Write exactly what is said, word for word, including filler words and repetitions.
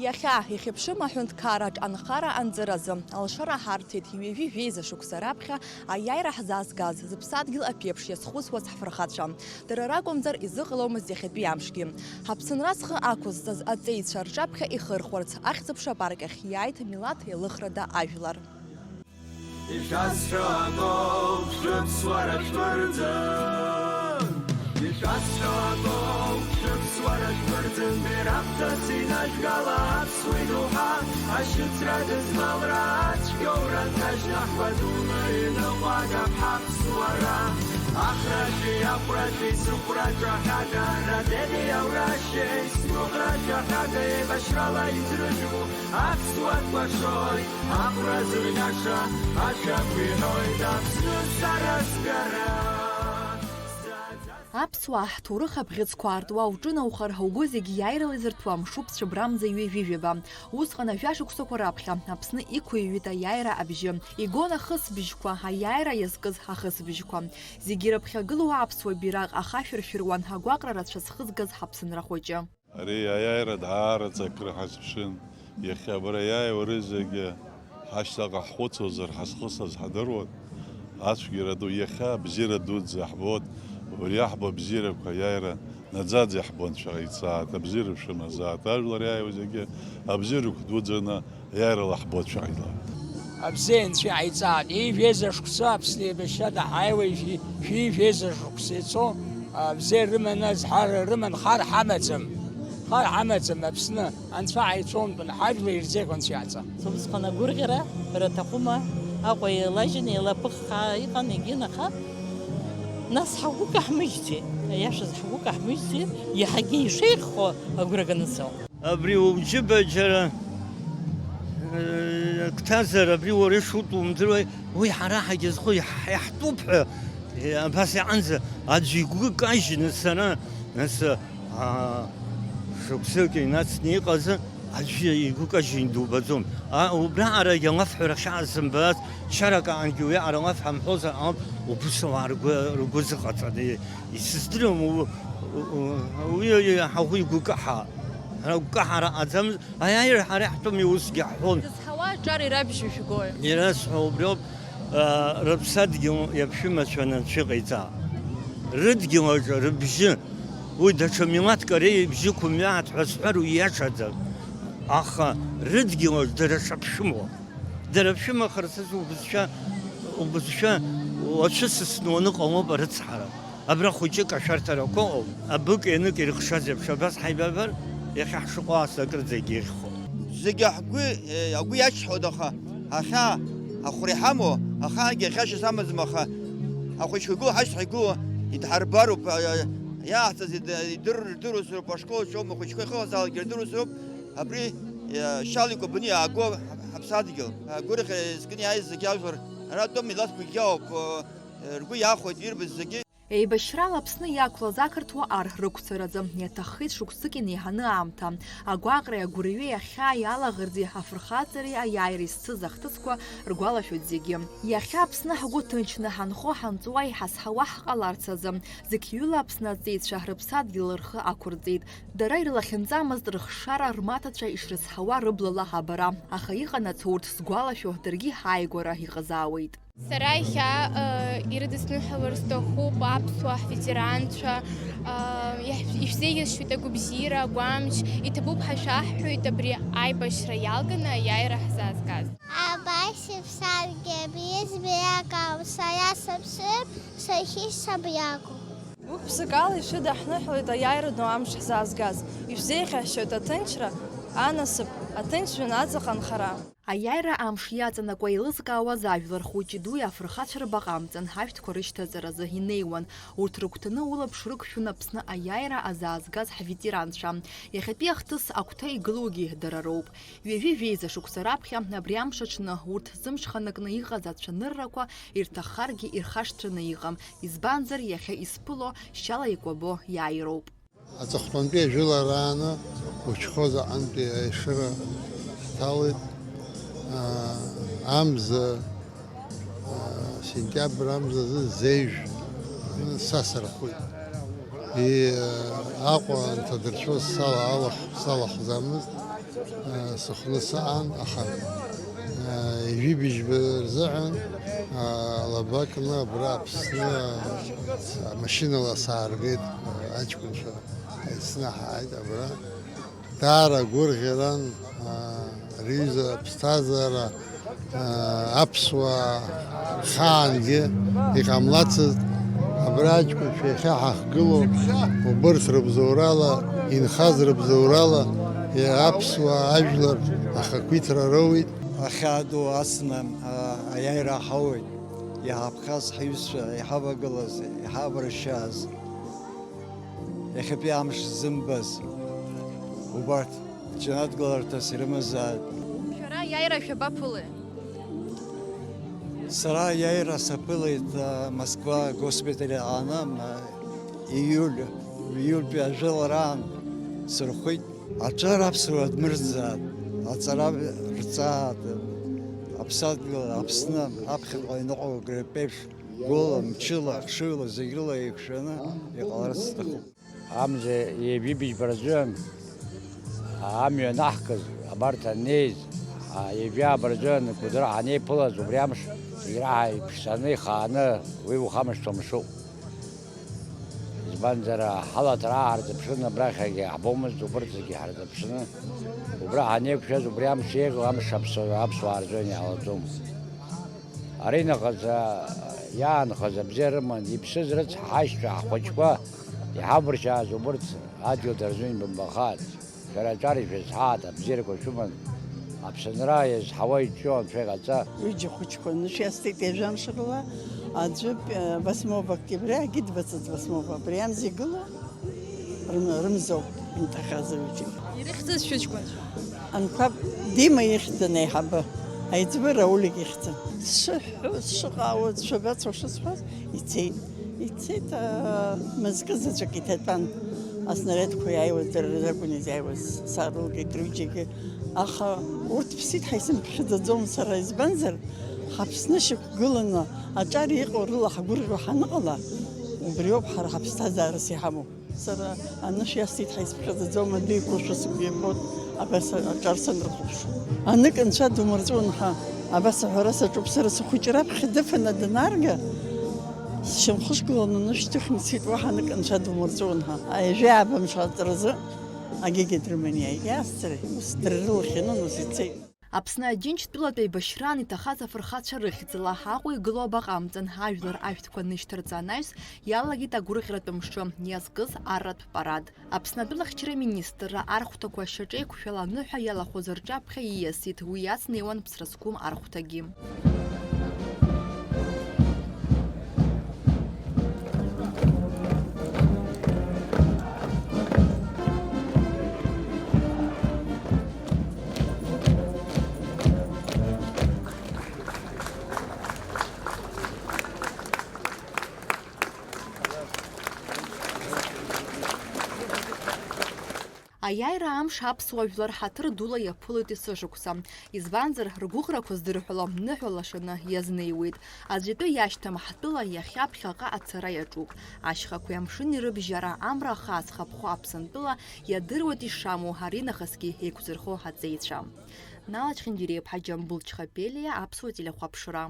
Иахьа ихьыԥшым аҳәынҭқарраҿ анхара анҵыразы алшара ҳарҭеит ҩажәи жәеиза шықәса раԥхьа аиааира ҳзаазгаз, зыԥсадгьыл аԥеиԥш иазхәыцуаз ҳфырхацәа. Дара ракәымзар изыҟаломызт иахьатәи амшгьы. Ҳаԥсынра зхы ақәызҵаз аҵеицәа рҿаԥхьа ихырхәарц, Ахьӡ-аԥша апарк ахь иааит милаҭ еилыхрада ажәлар. Ишәасҳәо акоуп, шәыԥсуара шәԥырӡын. Ишәасҳәо акоуп, шәыԥсуара шәԥырӡын, бираҟ ҵас инажәгала аԥсуа идоуҳа, ашьыцра дызмалра ацәгьоура ҭажьны ҳгәадуны иныҟәагап ҳаԥсуара. Ахрашәи ахәрашәи сыхәра ҿаҳәага, радели аурашьеи сгәыӷра ҿаҳәага еибашьрала иӡрыжәу аԥсуа дкәашоит. Ахәра зырӷьаша ашәақәа иҳәоит Аԥсны сара сгара. Аԥсуаа ҳҭоурых абӷьыцқәа аартуа уҿынаухар, угәы зегь иааирала изырҭәуа мшуп цәыбрамза ҩажәи жәаба. Усҟан ажәа шықәсақәа раԥхьа Аԥсны иқәыҩҩит аиааира абжьы. Игон ахысбжьқәа, аиааира иазкыз ахысбжьқәа. Зегьы ирыԥхьагылоу аԥсуа бираҟ ахашәыршәыруан агәаҟра рацәа зхызгаз ҳаԥсынра хәыҷы. Ари аиааира даараӡа акры ҳазԥшын. Иахьа абра иааиуа рызегьы ҳашьҭаҟа ҳхәыцуазар, ҳазхысыз ҳадыруан. Ацәгьара ду, иахьа абзиара дуӡӡа ҳбоит. Убри аҳба абзиарақәа аиааира наӡаӡа иаҳбо Анцәа иҵаат, абзиара шәымазаат. Ажәлар иааиуа зегьы абзиарақәа дуӡӡаны аиааирала ҳбо Анцәа иҵаат. Абзиа Анцәа иҵаат. Ижәеиза шықәса Аԥсны еибашьра даҳаиуеит, ижәи-, ижәеиза шықәса ицо. Абзиа рыманы, азҳара рыман, хар ҳамаӡам. Хар ҳамаӡам, Аԥсны анцәа ҳаицәоумтәын, ҳажәла ирзеиӷьу анцәа иаҵа. Усҟан агәырӷьара бара аҭахума, Аҟәа еилажьын, еилаԥыххаа иҟан, егьин, аха нас ҳгәы каҳмыжьӡеит, аиашаз ҳгәы каҳмыжьӡеит, иаҳагьы ишеиӷьхо агәра ганы сыҟоуп. Абри уџьыба џьара, э, гәҭазар, абри уара ишутәу умдыруеи, уи ҳара ҳагьазхо иаҳ-, иаҳтәуп ҳәа, э, абас иҟанӡа аӡәы игәы кажьны сара, нас, аа, шықәсык инацны иҟазы, аӡәы игәы кажьны дубаӡом. А, убраҟарагь алафҳәара хьаа сымбац, чаракаангьы уиаҟара алаф ҳамҳәозар ҟалап, убыс ауаа ргәы, ргәы зыҟаҵаны исыздырам, у-, у-, уи ҳаӷоу игәы каҳа. Ҳара гәкаҳара ҟаӡамызт, аиааира ҳара иаҳтәым иусгьы ҳҳәон. Дызҳауа аҿар ирабжьу жәгои? Ирасҳәо убриоуп, а, рыԥсадгьыл иаԥшәымацәа анцәа иҟаиҵа. Рыдгьыл аҿы рыбжьы, уи даҽа милаҭк ари ибжьы қәымҩаат ҳәа сҳәар, уи иашаӡам. Аха рыдгьыл аҿы дара шаԥшәымоу. Дара ԥшәымахарц азы убызшәа, убызшәа уацәысысны уаныҟалоуп арыцҳара. Абра хәыҷык ашәарҭарақәа ыҟоуп. Абык-енык ирыхшаз еиԥш абас ҳаибабар, иахьа ҳшыҟоу ас акырӡагьы еиӷьхоит. Зегьы ҳгәы, е, агәы иачҳауеит, аха ахьаа ахәра иҳамоу, ахаангьы ахьашьас амаӡам, аха ахәыҷқәа игылоу, ҳашьцәа игылоу идҳарбароуп, а, а, иааҳҵаз ид-, идыр-, рдыруазароуп, ашкол аҿоума, ахәыҷқәа ихыҟазаалакгьы рдыруазароуп. Абри, е, шьала икәабаны иаагоу ҳаԥсадгьыл, агәырӷьара иазкны иааиз зегьы ажәлар аратәым милаҭқәагьы ауп, э, ргәы иахәоит ирбаз зегьы. Еибашьрала Аԥсны иақәлаз ақырҭуа ар рықәцаразы иаҭаххеит шықәсык инеиҳаны аамҭа. Агәаҟреи агәырҩеи ахьаа иалаӷырӡи афырхаҵареи аиааиреи зцыз ахҭысқәа ргәалашәоит зегьы. Иахьа Аԥсны ҳгәы ҭынчны ҳанхо ҳанҵуа иҳазҳауа ҳҟаларц азы, зқьҩыла Аԥсны аҵеицәа рыԥсадгьыл рхы ақәырҵеит. Дара ирлахьынҵамызт рыхшара рмаҭацәа ишрызҳауа рыблала абара, аха иҟанаҵ урҭ згәалашәо даргьы ҳааигәара иҟазаауеит. Сара иахьа, э, ирыдысныҳәалар сҭахуп аԥсуаа ҳветеранцәа, э, иаҳ-, ишәзеиӷьасшьоит агәабзиара, агәамч, иҭабуп ҳәа шәаҳҳәоит абри аибашьра иалганы аиааира ҳзаазгаз. Абас иԥсадгьыл бзиа бзиак ауп, сара сыԥсыр, сахьышьҭам иакәым. Гәык-ԥсыкала ишәыдаҳныҳәалеит аиааира ду амш ҳзаазгаз, ишәзеиӷьасшьоит аҭынчра, анасыԥ, аҭынчҩы аҵаҟа анхара. Аиааира амш иаҵанакуа еилызкаауаз ажәлар хәыҷи дуи афырхацәа рбаҟа амҵан ҳашәҭқәа рышьҭаҵаразы инеиуан. Урҭ рыгәҭаны улаԥш рықәшәон Аԥсны аиааира азаазгаз ҳветеранцәа. Иахьатәи ахҭыс агәҭа игылоугьы дара роуп. Ҩажәи жәеиза шықәса раԥхьа абри амш аҽны урҭ зымҽханакны иҟаз ацәаныррақәа ирҭаххаргьы ирхашҭраны иҟам, избанзар, иахьа изԥыло шьала икәабо иааироуп. Аҵыхәтәантәи ажәыларааны Учхоза аҟынтәи аешыра ҳҭалеит. Аа, амза, аа, сентиабр амзазы зежә сасырхәит. И, Аҟәа анҭадырцәоз сала алахә-, салахәӡамызт. Сыхәны сыҟан, аха ҩажәи быжьба рзыҳәан лабакны абра Аԥсны амашьынала сааргеит, аҷкәынцәа ҳаицны ҳааит абра. Даара агәырӷьаран, рҩыза аԥсҭазаара, аԥсуаа рхаангьы иҟамлацызт, абра аҷкәынцәа иахьа ҳахгылоу, убырҭ рыбзоурала, инхаз рыбзоурала, аԥсуаа ажәлар ахақәиҭра роуит. Ахьаа ду ацны, а, аиааира ҳауеит, иҳаԥхаз ҳаҩызцәа, иҳавагылаз, иҳаваршьааз. Иахьатәи амш ззымбаз убарҭ џьанаҭ гыларҭас ирымазааит. Шәара аиааира шәабаԥылеи? Сара аиааира саԥылеит, а, Москва госпиталь аҟны, а, ииуль, ииультәи ажәылараан сырхәит. Аҿар аԥсуара дмырӡааит, аҵара рҵааит, аԥсадгьыл, Аԥсны аԥхьаҟа иныҟәо аграпеиԥш. Гәыла, мчыла, хшыҩла, зегь рыла еиқәшәаны иҟаларц сҭахуп. Амза ҩажәи быжьба рзыҳәан амҩа анаҳкыз, абарҭ аннеиз, ҩажәи ааба рзыҳәан Гәыдыра ҳанеиԥылаз, убри амш ираҳа иԥшӡаны, ихааны, уи ухамышҭуа мшуп. Избанзар, ҳалаҭра ааҳарзыԥшын, абрахьагьы ҳбомызт, убырҭ зегьы ҳарзыԥшны, убра ҳанеиқәшәаз, убри амш еиӷьу амш аԥсуа-, аԥсуаа рзыҳәан иҟалаӡом. Аринахыс, а, иаанхаз абзиа рыман, иԥсыз рыцҳа, ҳашьцәа, ҳхәыҷқәа иҳавыршьааз убырҭ адгьыл дырзыҳәан ибымбахааит. Шәара аҿар ишәызҳааит, абзиарақәа шәыман, Аԥсынра иазҳауа иҿио Анцәа иҟаҵа. Ҩыџьа хәыҷқәа анышә иасҭеит ҩажәа мшала, аӡәы, э, восьмого октября, агьы двадцать восьмого, абри амза игылоу. Рым-, рымзоуп инҭахаз аҩыџьагьы. Ирыхьӡыз шәыҷкәынцәа? Анқәаб Дима ихьӡын аиҳабы, аиҵбы Раулик ихьӡын. Сшыҳәҳәо, сшыҟаауа, дшабацо шысҳәаз, ицеит. Ицеит, аа, мызкы заҵәык иҭатәан. Аснариадқәа иааиуаз дара ракәын изааиуаз, саарылгеит рҩыџьагьы. Аха урҭ ԥсит ҳәа исымԥхьаӡаӡом сара, избанзар, ҳаԥсны шьақәгыланы аҿар иҟоу рыла ҳгәырӷьо ҳаныҟала, убриоуп ҳара ҳаԥсҭазаарас иҳамоу. Сара анышә иасҭеит ҳәа исыԥхьаӡаӡом, адәы иқәушәа сгәы иабоит, абас аҿар санрыхәаԥш. Анык Анцәа думырҵәуан ҳәа, абас аҳәара саҿуп, сара схәыҷы раԥхьа дыфаны данаарга, сшьамхы шгыланы анышә ҭыхны сцеит, уаҳа анык Анцәа думырҵәуан ҳәа. Ҩажәи ааба мш аҵаразы агьигьы дрыманы иааит, иаасцареи, ус дара рылахь ианын, ус ицеит. Аԥсны Аџьынџьтәылатә еибашьраан иҭахаз афырхацәа рыхьӡала Аҟәа игылоу абаҟа амҵан ажәлар ашәҭқәа нышьҭарҵа анаҩс иалагеит агәырӷьаратә мшы иазкыз арратә парад. Аԥсны атәылахьчара министрра архәҭақәа шьаҿеиқәшәала аныҳәа иалахәыз рҿаԥхьа ииасит, уи иацнеиуан Ԥсра зқәым архәҭагьы. Аиааира амш аԥсуа жәлар ҳаҭыр дула иаԥылоит есышықәса. Избанзар, ргәыӷрақәа здырҳәало ныҳәа лашаны иазнеиуеит. Аӡәы итәы иашьҭам ҳтәыла иахьа ԥхьаҟа ацара иаҿуп. Ашьхақәеи амшыни рыбжьара амра ахаа зхаԥхо Аԥсынтәыла иадыруеит ишамоу аринахысгьы еиқәзырхо аҵеицәа. Нала Чхиндириаԥҳа, Џьамбул Чхапелиа, Аԥсуа телехәаԥшра.